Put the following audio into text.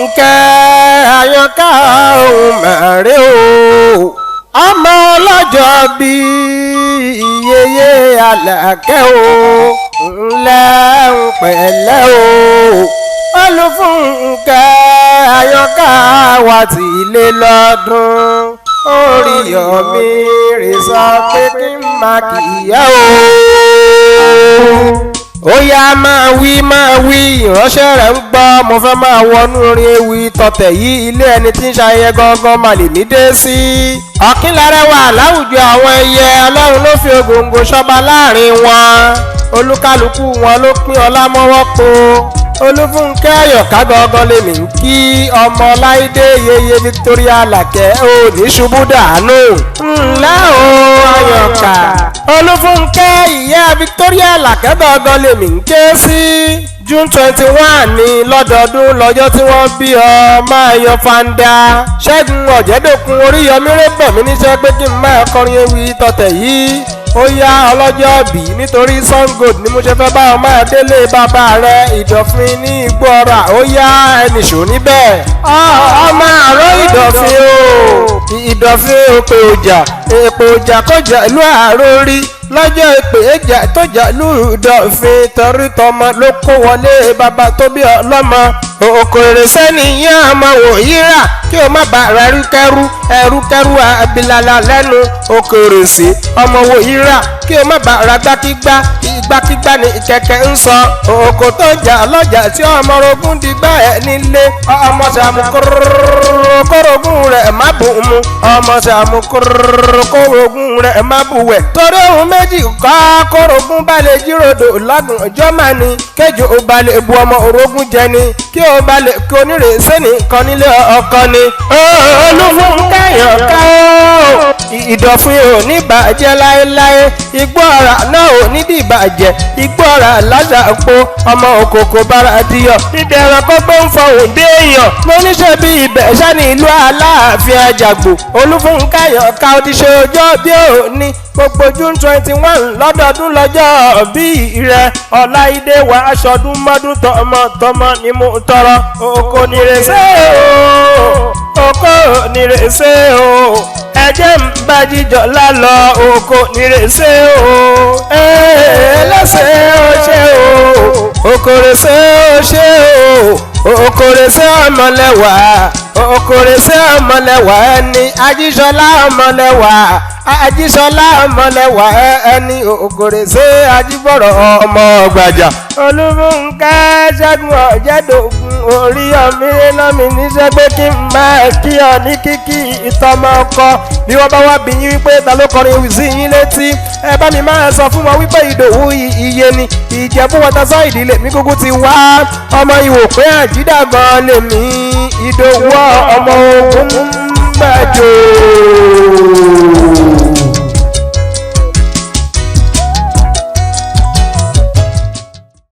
Olúfúnkẹ́ Àyànká òun màrè o, ọmọ ọlọ́jọ́ bí yeye Àlàkẹ́ o, ńlẹ́ ń pẹ̀lẹ́ o. Olúfúnkẹ́ Àyànká wà tí ilé lọ́dún, Oríyọ̀mí rè sọ pé kí n má kìyà o. Ó yá, máa wí, máa wí, ìránṣẹ́ rẹ̀ ń gbọ́. Mo fẹ́ máa wọnú orin ewì tọ̀tẹ̀ yìí. Ilé ẹni tí ń ṣayẹyẹ gangan mà lè mí dé sí. Ọ̀kínlárẹwà láwùjọ àwọn ẹyẹ, Ọlọ́run ló fi ògòǹgò ṣọba láàrin wọn. Olúkálukú wọn ló pín ọlá mọ́wọ́ po. Olúfúnkẹ́ Àyọ̀ká gangan lèmi ń kí, ọmọ Láìdé yeye Victoria Àlàkẹ́ ò ní ṣubú dànù. Ńlẹ́ o Àyọ̀ká. Olúfúnkẹ́ ìyá Victoria Àlàkẹ́ gangan lèmi ń ké sí. June 21 ní lọ́dọọdún lọ́jọ́ tí wọ́n bí ọ, máa yan fanda. Ṣẹ́gun Ọ̀jẹ̀dọ̀kun Oríyọmí rẹ̀ bọ̀ mí níṣẹ́ pé kí n máa kọrin ewì tọ̀tẹ̀ yìí. Ó yá, ọlọ́jọ́ bí, nítorí Sango ni mo ṣe fẹ́ bá ọ máa délé bàbá rẹ Ìdọ̀fin ní Igbó Ọ̀rà. Ó yá, ẹnì ṣò níbẹ̀. Ọmọ àárọ̀ Ìdọ̀fin o, Ìdọ̀fin òpè ọjà, èpè ọjà kọjá ìlú àárọ̀ rí lọ́jọ́ ìpè ẹ̀jà tó jà lù Ìdọ̀fin, torí tọmọ ló kó wọlé bàbá tó bí ọlọ́mọ. Òkòrè sẹ́niyàn ọmọ wòyíra kí o má bàa rẹ ẹrúkẹ́rú ẹrúkẹ́rú abilala lẹ́nu. Òkòrè sí ọmọ wòyíra kí o má bàa ra gbákígbá, ìgbàkígbá ni kẹ̀kẹ́ ń sọ. Òkò tó jà lọ́jà tí ọmọ orogún digbá ẹ̀ nílé, ọmọ sàmù kórogún rẹ̀ má bù mu, ọmọ sàmù kórogún rẹ̀ má bù wẹ̀. Torí ohun méjì kọ́, kórogún bá lè jíròdò lọ́gùn ọjọ́ máa ní kéjò ó bá lè bu ọmọ orogún jẹ ni, kí o bá lè kí onírèsé nìkan nílé ọkọ ni. Olúfúnkẹ́ Àyànká o, Ìdọ̀fin ò ní bàjẹ́ láéláé, Igbó Ọ̀rà náà ò ní dìbàjẹ́. Igbó Ọ̀rà lásàpọ̀ ọmọ òkòkò bára díyọ̀ dídẹ ẹranko gbé ń fọhùn dé èèyàn. Mo níṣẹ́ bí ibẹ̀ sani ìlú Aláàfin Àjàgbò. Olúfúnkẹ́ Àyànká, ó ti ṣe ọjọ́ bí òní. Gbogbo June 21 lọ́dọọdún lọ́jọ́ bí rẹ̀. Ọláìdé wa aṣọdún mọ́dún, tọmọ tọmọ ni mo tọrọ. Oko nírèsé o, oko nírèsé o, ẹjẹ́ ń bá jíjọ lálọ́. Oko nírèsé o, ẹlẹ́sẹ̀ ó ṣe o, okorèsé ó ṣe o, okorèsé ọmọlẹ́wà, okorèsé ọmọlẹ́wà ẹni Ajíṣọlá ọmọlẹ́wà, Ajíṣọlá ọmọlẹ́wà ẹni òkòrèsé Ajíbọ̀rọ̀ ọmọ ọgbàjà. Olúfúnkẹ́, Ṣẹ́gun Ọ̀jẹ̀dọ̀gùn Oríyọmí lọ́mí níṣẹ́ pé kí n máa kí ọ ní kíkí ìtọ́mọ ọkọ. Bí wọ́n bá wá bí yín wípé ta ló kọrin sí yín létí, ẹ bá mi máa sọ fún wọn wípé Ìdòwú iye ni Ìjẹ̀bú wọtasọ ìdílé mi kúkú ti wá, ọmọ ìwò pé àjídàgbọ́n lèmi, Ìdòwú ọmọ ogun gbàjò.